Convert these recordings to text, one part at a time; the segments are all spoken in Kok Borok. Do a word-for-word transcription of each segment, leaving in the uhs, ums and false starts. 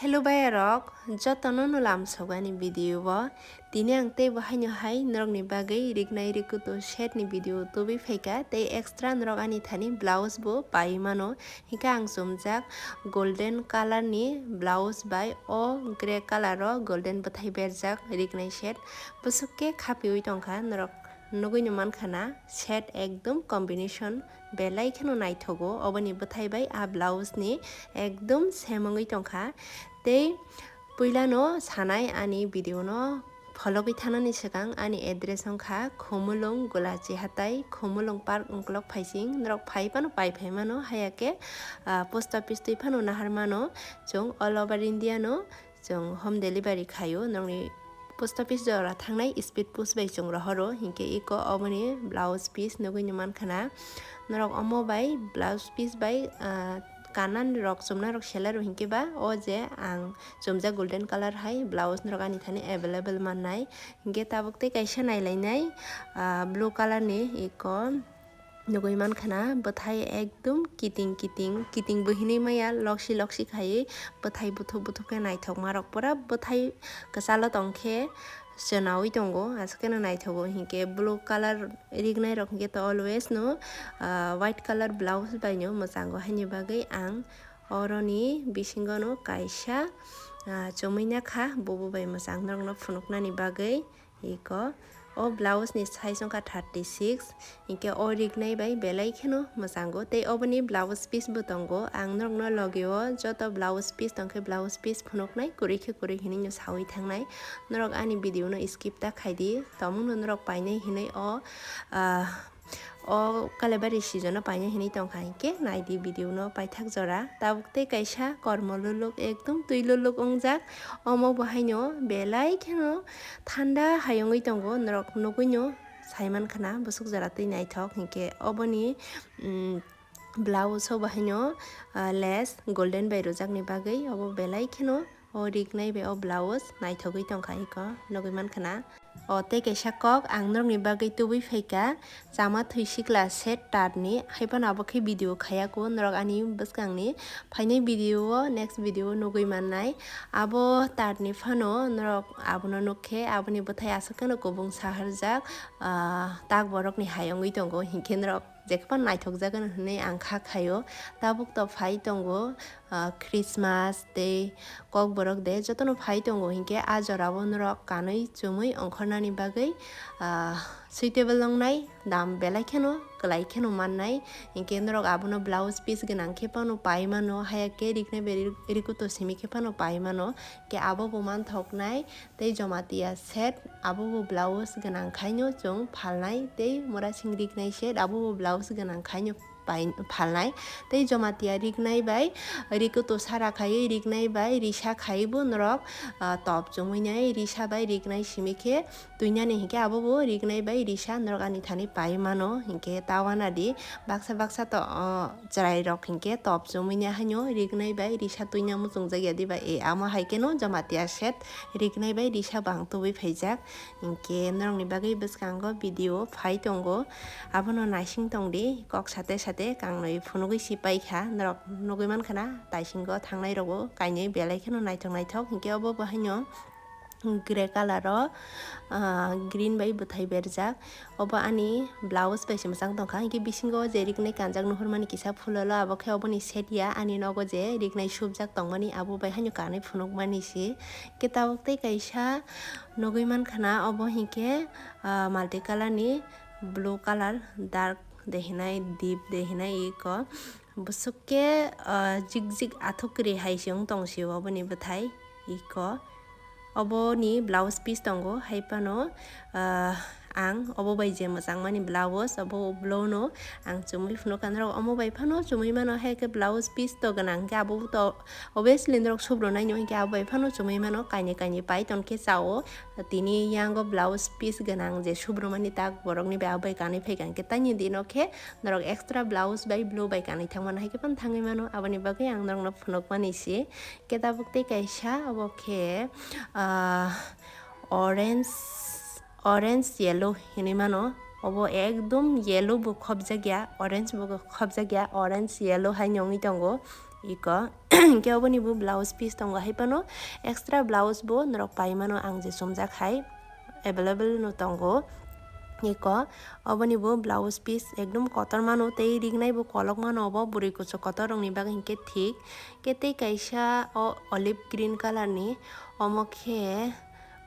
Hello bayarok, jotono no lamsok ani video o. Tini ang tei bo haino hai norokni bagwi rignai rikuto set ni video tubui phaikha, tei extra norok ani thani blouse bo pai mano. Hingkhe ang chumjak golden colour ni blouse bai o grey colour o golden bwthai berjak rignai set. Bwswk khe khapiui tongkha norok nugui no mankha na set ekdom combination belai kheno naithogo. Oboni bwthai bai a blouse ni ekdom sem wngwi tongkha. Tei puilano sanai ani video no phologwi thanani swkang ani address wngkha Khumulwng Gulachi Hatai, Khumulwng Park Wngkolok Phaising. Norok phai phano pai phai mano, haya khe, ah, post office twi phano nahar mano. Chwng all over India no chwng home delivery khaio. Nokni post office jora thangnai speed post bai chwng rohoro, hinkhe iko oboni blouse piece nugui no mankha na. Norok omo bai blouse piece bai, ah, kanan rok chumna rok selai rok hinkhe ba o je ang chumjak golden colour hai blouse norok ani thani available mannai. Hinkhe tabuk tei kaisa nailainai, ah, blue colour ni iko nugui mankha na, bwthai ekdom kiting kiting, kiting bo hinui maya, loksi loksi khaiui bwthai buthuk buthuk khe naithokma rok pura bwthai kwchalo tongkhe chwnaui tongo, aswk kheno naithogo. Hinkhe blue colour rignai rok hinkhe to always no, ah, white colour blouse bai no mwchango, haini bagwi ang oroni bisingo no kaisa, ah, chumui nakha, bobo bai mwchang norokno phunuknani bagwi. Iko o blouse ni size wngkha thirty six, hinkhe o rignai bai belai kheno mwchango. Tei oboni blouse piece bo tongo, ang norokno logi o joto blouse piece tongkhe blouse piece phunuknai, kwrwi khe kwrwi hinui no saui thangnai. Norok ani video no skip ta khaidi, tongmung no norok painai hinui o, ah, o Kalebari season o painai hinui tongkha hinkhe naidi video no paithak jora. Tabuk tei kaisa kormo luluk, ekdom twi luluk wngjak. Omo bo haino belai kheno thanda hai wngwi tongo, norok nugui no saimankha na bwswk jora twi naithok hinkhe oboni, mm, blouse o bo haino, ah, lace golden bai rwjakni bagwi obo belai kheno o rignai bai o blouse naithogwi tongkha iko nugui mankha na. O tei kaisa kok ang norokni bagwi tubui phaikha, chama thwi sikla set tar ni, haiphano abo khe video khaiya ko norok ani bwskang ni. Phainai video o, next video o nugui mannai. Abo tar ni phano norok abono nukkhe, aboni bwthai aswk kheno kubung saharjak, ah, tak borok ni hai wngwi tongo, hinkhe norok jekhe phano naithok jagano hinui ang kha khaio. Tabuk to phai tongo, ah, Christmas tei Kokborok de jotono phai tongo, hinkhe a jorao norok kanui chumui ongkhornani bagwi, ah, suitable wngnai, dam belai kheno kwlai kheno mannai. Hinkhe norok abono blouse piece gwnang khe phano pai mano, haya khe rignai bai ri-, rikuto simi khe phano pai mano. Khe abo bo manthoknai. Tei Jamatia set, abo bo blouse gwnang khaino chwng phalnai, tei Murasing rignai set, abo bo blouse gwnang khaino pai-, phalnai. Tei Jamatia rignai bai rikuto sara khaiwi rignai bai risa khaiwi bo norok, ah, top chumui nai risa bai rignai simi khe tuinani hinkhe abo bo rignai bai risa norok ani thani pai mano hinkhe ta uanadi baksa baksa to, ah, chwrai rok hinkhe top chumui nai haino rignai bai risa tuina muchungjak ya diba e, amo hai kheno Jamatia set rignai bai risa bo ang tubui phaijak. Hinkhe norokni bagwi bwskango video phai tongo, abono naising tongdi, kok sate sate kangnwi phunugwi si paikha, norok nugui mankha na taisingo thangnai rogo kainwi belai kheno naithok naithok, hinkhe obo bo haino grey colour o, ah, green bai bwthai berjak. Obo ani blouse bai se mwchang tongkha, hinkhe bisingo je rignai kanjak nuhurmani kisa phulolo, abo khe oboni set ya, ani nogo je rignai subjak tongmani abo bai haino kanwi phunukmani se. Khe tabuk tei kaisa nugui mankha na, obo hinkhe, ah, multi colour ni blue colour dark de hinai, deep de hinai iko. Bwswk khe, ah, jik jik athuk kwrwi hai se wng tong sio oboni bwthai iko. Oboni blouse piece tongo, hai phano, ah, ang obo bai je mwchangmani blouse, obo blue no ang chumui phunukha norok, omo bai phano chumui mano, hai khe blouse piece to gwnang khe abo to obviously norok subro nai no, hinkhe abo bai phano chumui mano, kainwi kainwi pai ton khe chao. Tini yango blouse piece gwnang je subrumani tak borokni bai abo bai kanwi phaikha, hinkhe taini dino khe norok extra blouse bai blue bai kanwi thangmano, hai khe phano thangwi mano, aboni bagwi ang norokno phunukmani se. Khe tabuk tei kaisa obo khe, ah, orange, orange yellow hinwi mano. Obo ekdom yellow bo khobjak ya, orange bo khobjak ya, orange yellow hai wngwi tongo. Iko hinkhe oboni bo blouse piece tongo, hai phano extra blouse bo norok pai mano, ang je chumjak hai available no tongo. Iko oboni bo blouse piece ekdom kotor mano, tei rignai bo kolok mano obo bwrwi kuchuk kotor rokni bagwi hinkhe thik. Khe tei kaisa o olive green colour ni, omo khe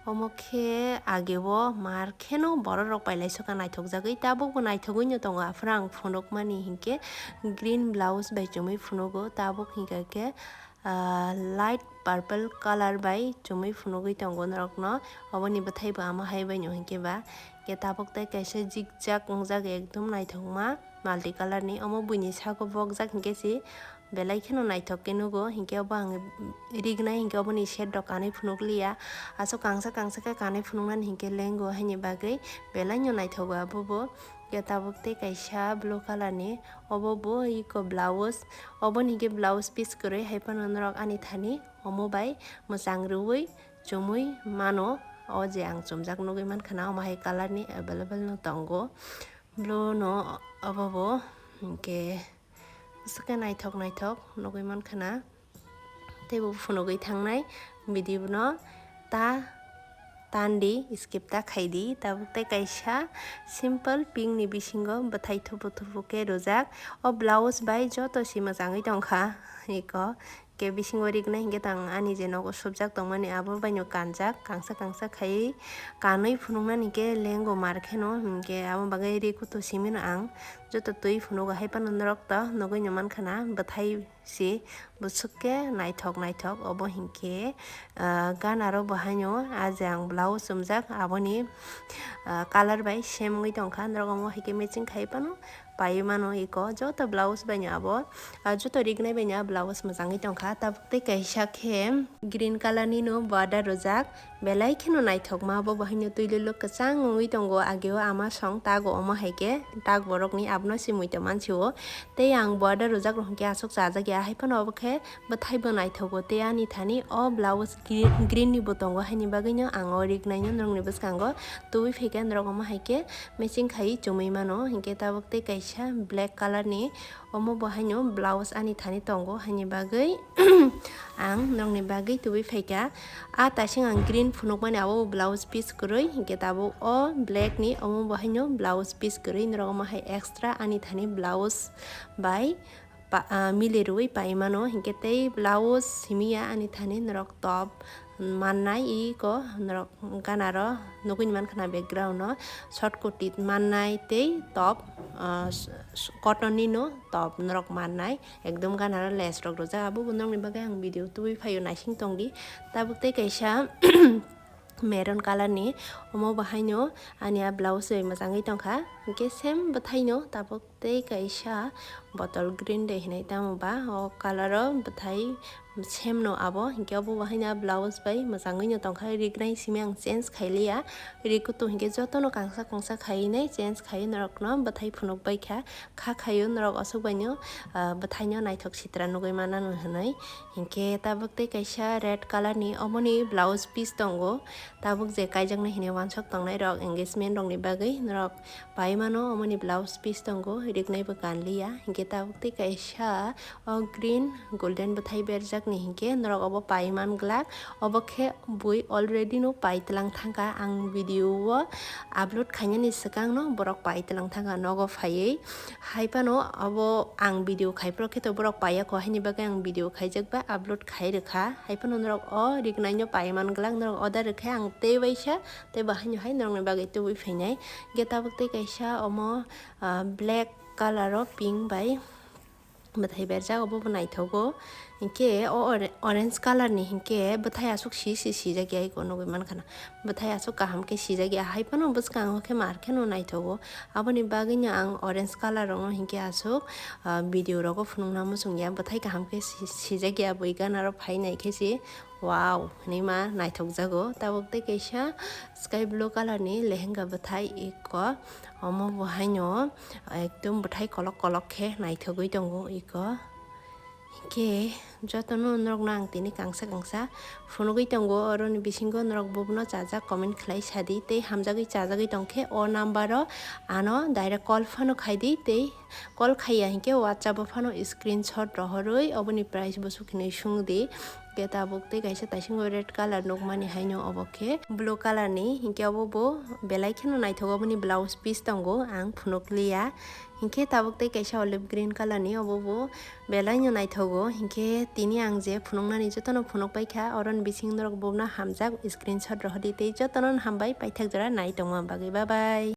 Omo khe ageo mar kheno borok rok pailai soka naithokjagwi, tabukbo naithogwino tongo, aphuru ang phunukmani hinkhe green blouse bai chumui phunugo, tabuk hinkha khe, ah, light purple colour bai chumui phunugwi tongo norokno. Oboni bwthaibo amo hai baino hinkhe ba, khe tabuk tei kaisa zikjak wngjak, ekdom naithokma multi colour ni. Omo buini saka bokjak hinkhe se belai kheno naithok khe nugo, hinkhe obo ang rignai hinkhe oboni set rok kanwi phunuk liya. Aswk kangsa kangsa khe kanwi phunuknani hinkhe lengo, haini bagwi belai no naithogo abobo. Khe tabuk tei kaisa blue colour ni, obo bo iko blouse, oboni hinkhe blouse piece kwrwi, hai phano norok ani thani omo bai mwchang rwui chumui mano. O je ang chumjak nugwi mankha na, omo hai colour ni available no tongo. Blue no obo bo hinkhe. Aswk khe naithok naithok nugwi mankha na. Tei bo phunugwi thangnai video no ta tandi, skip ta khaidi. Tabuk tei kaisa simple pink ni bisingo bwthai thupu thupu khe rwjak. O blouse bai joto si mwchangwi tongkha. Iko khe bisingo rignai hinkhe tang ani je nogo subjak tongmani abo baino kanjak, kangsa kangsa khaiwi kanwi phunuknani khe lengo mar kheno, hinkhe abo bagwi ri kutu simino ang. Joto twi phunugo hai phano norok to nugwi no mankha na, bwthai se bwswk khe naithok naithok. Obo hinkhe, ah, ganaro bo haino ah je ang blouse chumjak, aboni, ah, colour bai same wngwi tongkha. Norok omo hai khe matching khai phano paiwi mano iko. Joto blouse baino abo, ah, joto rignai baino ah blouse mwchangwi tongkha. Tabuk tei kaisa khe green colour ni no border rwjak. Belai kheno naithokma, bo bo haino twi lwlwk kwchang wngwi tongo, ageo ama song tago omo hai khe tak borokni, abono se muitu mansio. Tei ang border rwjak rok hinkhe aswk chajak ya, hai phano obo khe bwthai bo naithogo. Tei ani thani o blouse gre-, green ni bo tongo, haini bagwino ang o rignai no norokni bwskango tubui phaikha, norok omo hai khe matching khai chumui mano. Hinkhe tabuk tei kaisa black colour ni, omo bo haino blouse ani thani tongo, haini bagwi ang norokni bagwi tubui phaikha. A tasing ang green phunukmani, abo blouse piece kwrwi, hinkhe tabuk o black ni, omo bo haino blouse piece kwrwi, norok omo hai extra ani thani blouse bai pa-, ah, mili rwui pai mano, hinkhe tei blouse simi ya ani thani norok top mannai, iko norok ganaro nugwi mankha na background o short kurti mannai tei top, ah, s-, s-, cotton ni no top norok mannai, ekdom ganaro lace rok rwjak. Abo bo norokni bagwi ang video tubui phaio, naising tongdi. Tabuk tei kaisa maroon colour ni, omo bo haino ani a blouse bai mwchangwi tongkha, hinkhe same bwthai no tabuk tei kaisa bottle green de hinui tamo ba o colour o bwthai same no abo, hinkhe obo bo haino blouse bai mwchangwi no tongkha, rignai simi ang change khailiya, ri kutung hinkhe jotono kangsa kangsa khaiwi nai change khaiwi norokno bwthai phunuk baikha, kha khaio norok aswk baino, ah, bwthai no naithok sitra nugwi manano hinui, hinkhe tabuk tei kaisa red colour ni omoni blouse piece tongo, tabuk je kaijaknai hinui wansok tongnai rok engagement rokni bagwi norok pai mano, omoni blouse piece tongo, rignai bo kanliya. Hinkhe tabuk tei kaisa o green golden bwthai berjakni hinkhe norok obo pai man glak. Obo khe bui already no pai tlang thangkha, ang video o upload khainani swkang no borok pai tlang thangkha nogo phaiwi. Hai phano obo ang video khai phuru khe to borok pai ya kho, haini bagwi ang video khaijak ba upload khai rwkha. Hai phano norok o rignai no pai man glak, norok order rwkhe ang tei waisa tei bo haino hai norokni bagwi tubui phainai. Hinkhe tabuk tei kaisa omo, ah, black colour o pink bai bwthai berjak, obo bo naithogo. Hinkhe o ore-, orange colour ni hinkhe bwthai aswk si si sijak ya iko nugwi mankha na. Bwthai aswk kaham khe sijak ya, hai phano bwskango khe mar kheno naithogo. Aboni bagwino ang orange colour rokno hinkhe aswk, ah, video rogo phunukna muchung ya. Bwthai kaham khe si-, sijak ya, bui ganaro phai nai khe se. Wow, hinui ma naithok jago. Tabuk tei kaisa sky blue colour ni lehenga bwthai iko. Omo bo haino ekdom bwthai kolok kolok khe naithogwi tongo iko. Hinkhe jotono norokno ang tini kangsa kangsa phunugwi tongo, oroni bisingo norok bobono chajak comment khlai sadi, tei hamjagwi chajagwi tongkhe o number o ano direct call phano khaidi, tei call khaiya hinkhe WhatsApp o phano screenshot rohorwi oboni price bo sukhinwi sungdi. Hinkhe tabuk tei kaisa taisingo red colour nukmani haino obo khe blue colour ni, hinkhe obo bo belai kheno naithogo, oboni blouse piece tongo, ang phunukliya. Hinkhe tabuk tei kaisa olive green colour ni, obo bo belai no naithogo. Hinkhe tini ang je phunuknani jotono phunukpaikha, oroni bising norok bobono hamjak screenshot rohordi tei jotono hambai paithak jora nai tongma bagwi. Bye bye.